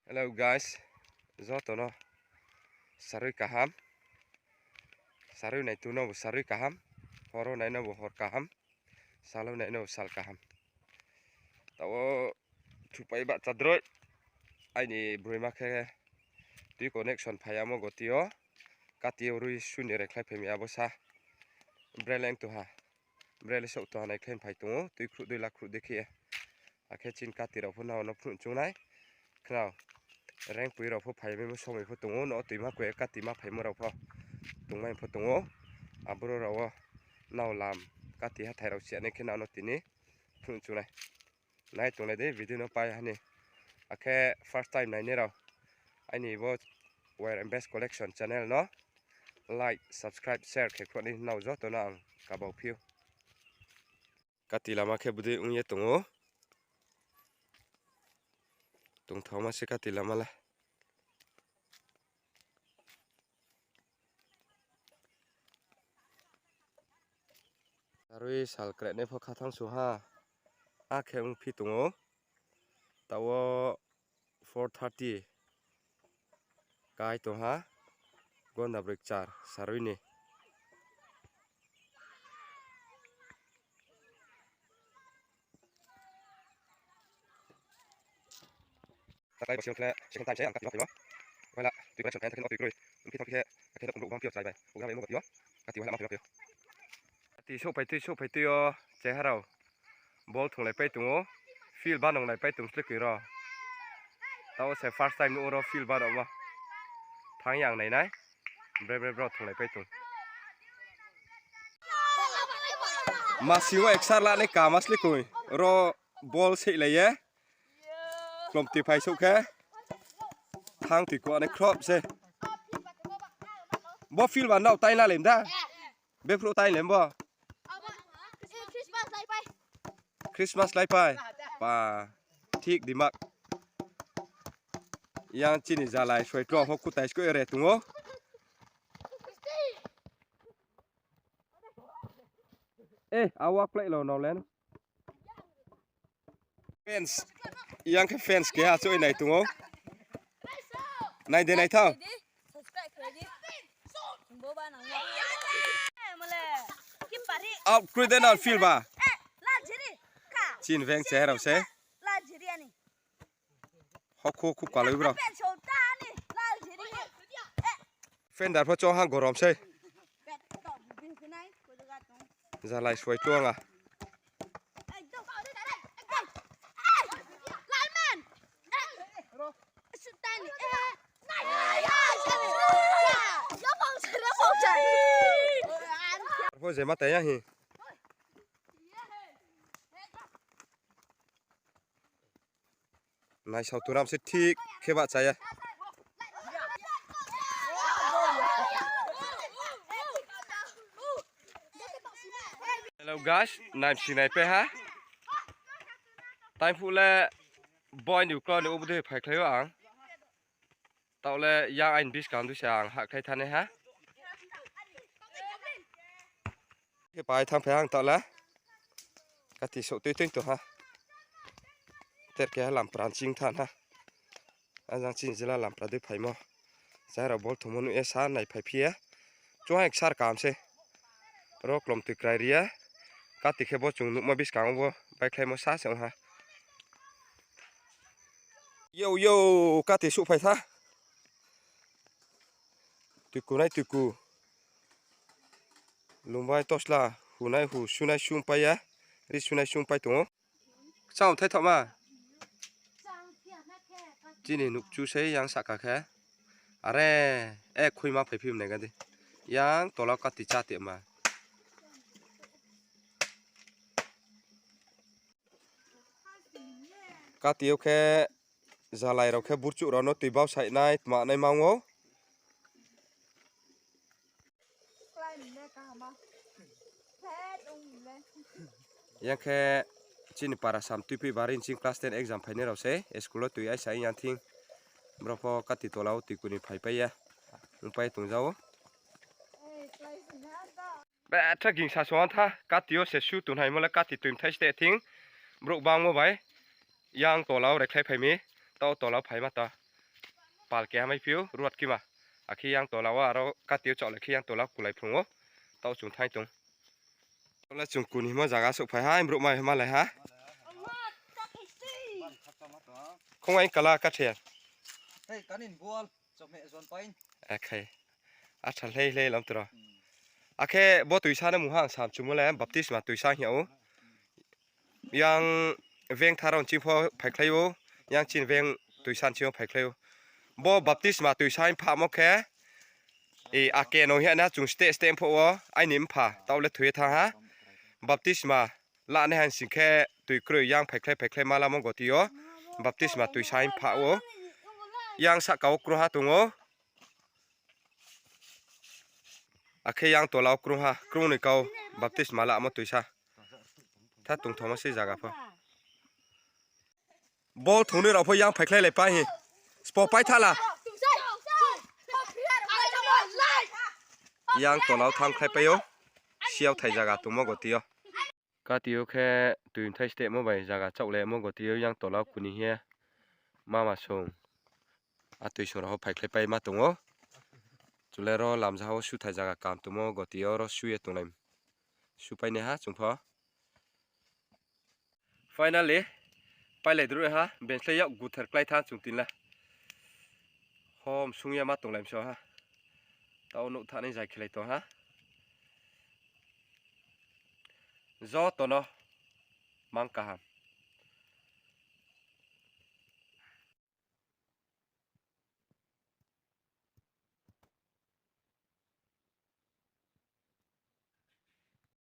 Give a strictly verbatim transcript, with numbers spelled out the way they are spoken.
Hello guys, joto no sarui kaham. Sarui nai tu no bo sarui kaham. Horo nai no bo hor kaham. Salo nai no bo sal kaham. Tao thupai ba chadroi. Aini broima khe tui connection phai yamo goti yo. Kati yo rui suni rekhlai phai mi abo sa. Breleng tu ha. Brele souh to hanai khe phai tong ou, tui khruh dei la khruh dei khe. Akhe chini kati rao pho nrao no phnuh chung nai. Khnao. Rengpui rao pho phai mai mo somoi pho tong ou, no tuima koi kati ma phaimo rao pho tongmai pho tong ou. Aboro rao wo nrao lam kati hathai rao siya nai khe nrao no tini phnuh chung nai. Nai tonglai di video no pai hani. Akhe first time nainai rao aini bo Wire and Best Collection channel no like, subscribe, share khe khruh ni nrao joto no ang kabau phi ou. Kati lama khe bodei ong ye tong ou. Tongthaoma se kati lama le. Arui sal krenai pho khathang sung ha. Akhe ongphi tong ou. Tao four thirty. Kai tong ha. Gonda broi kchar sarui ni. Taklai bo sing khe second time se ang kati ma phai ou. Waila tui connection phai thang khe no tui kroi. Ongphi thang khe, akhe no brouh bang phi yo chrai bai. Ugra bai mo gati yo. Kati waila ma phai ou. Kati souhphai tui souhphai tui yo cheha rao. Ball thunglai pai tong ou. Field banonglai pai tong sle koi ro. Tao se first time nuh ro field bano ma. Thang yang nai nai. Bre bre bro thunglai pai tong. Masing wo eksar la nai kama sle koi. Ro ball seihlai ye. Klomtui phai souh khe. Thang tui kuanai khrop se. Bo field ba nrao tai na lem da. Bephruh tai lem bo. Christmas lai pai. Pa. Thik dimak. Yang chini jalai soi tong pho kutai sko re tong ou. Eh, awak plai lo no len. Fans. Yang khe fans keha choi nai tong ou. Nai de nai thao. Out kroi de na field ba. Chin veng se rao se. Hokhu khu kaloi bro. Defender pho chong ha gorom sei. Jalai suai tuang a. Pho je ma taya hi. Naisao turam se thik khe bahcha ya. Hello guys, naimsi naipai ha. Taiphuh le boi ni uklau ni ubu dei phaikhlai ou ang. Taoh le yang aini buskang du se ang hahkhlai thanai ha. Khe pai thanngphai ang taoh le. Kati souh tui tui tong ha. Ter keha lampra ching thanng ha. Ajang chini jila lampra dei phaimo. Chá rao ball thungmo nuh ye sa naiphai phi ye. Chung hai ksar kaham se. Ro klomtui krai ri ye. Kati khe bo chung nuhmo buskang wo bo baikhlaimo sa se ong ha. Yo, yo, kati souhphai tha. Tuiku nai tuiku. Lungbai tosla, hunai hu, sunai sungpai ya. Ri sunai sungpai tong ou. Kchang thai thaoma. Chini nukchu sei yang sahka khe. Are, e khuima phaiphi mnai ga di. Yang tola kati chá tma. Kati yo khe jalai rao khe burchuh rao no tui bau sainai tma nai mang ou. Yang khe chini para sam tuipi bari nching class ten exam phainai rao se school wo tui aisa yang thing. Brao pho kati tola wo tui kuni phaipai ya. Ongpai tongja ou. Betha gingsa so tha, kati yo se su tonghaimo le kati tui mthai ste thing. Brouh bangmo bai yang tola wo rekhlai phai mi, tao tola wo phaima ta. pal keha mai phi ou, ruat kima. Akhe yang tola wo aro kati yo chaoh le khe yang tola wo kulai phrung ou. Taoh chung thanng tong. Taoh le chung kuni himo zaga souhphai ha, brouh mai malai ha. Khong aing kala kathe. Akhe. Atha hlei hlei lam tro. Akhe bo toisa no mungha ang sam chumo le baptisma toisa hing yag ou. Yang veng tharo nching pho phaikhlai ou, yang chini veng toisa nching pho phaikhlai ou. Bo baptisma toisa hing phamo khe, ake no hing ya na chung steh steh pho wo, aini mpha taoh le thoi ye thanng ha. Baptisma lanai haing sing khe toi kroi yang phaikhlai phaikhlai malamo goti yo. Baptisma toisa hing pha ou. Yang sahka wo krungha tong ou. Akhe yang tola wo krungha, krung ni kau baptisma lamo toisa. Tha tongthomo se zaga pho. Ball thungnai rao pho yang phaikhlailai pai hi. Spo pai thala. Yang tola wo thanngkhlaipai ou. Siao thai zaga tongmo goti yo. Kati yo khe toi mthai stehmo bai zaga chaoh lemo goti yo yang tola wo kuni hing ye. Mama song. A toi song rao pho phaikhlaipai ma tong ou. Chule ro lamjaha wo suthai zaga kam tongmo goti yo ro su ye tonglai. Supainaiha chung pho. Finally, pailai dru ha, benslei yak guther klái tha chung tini le. Hom sung ye ma tonglai mso ha. Taoh nouh thanai zai khelai tong ha. Joto no mang kaham.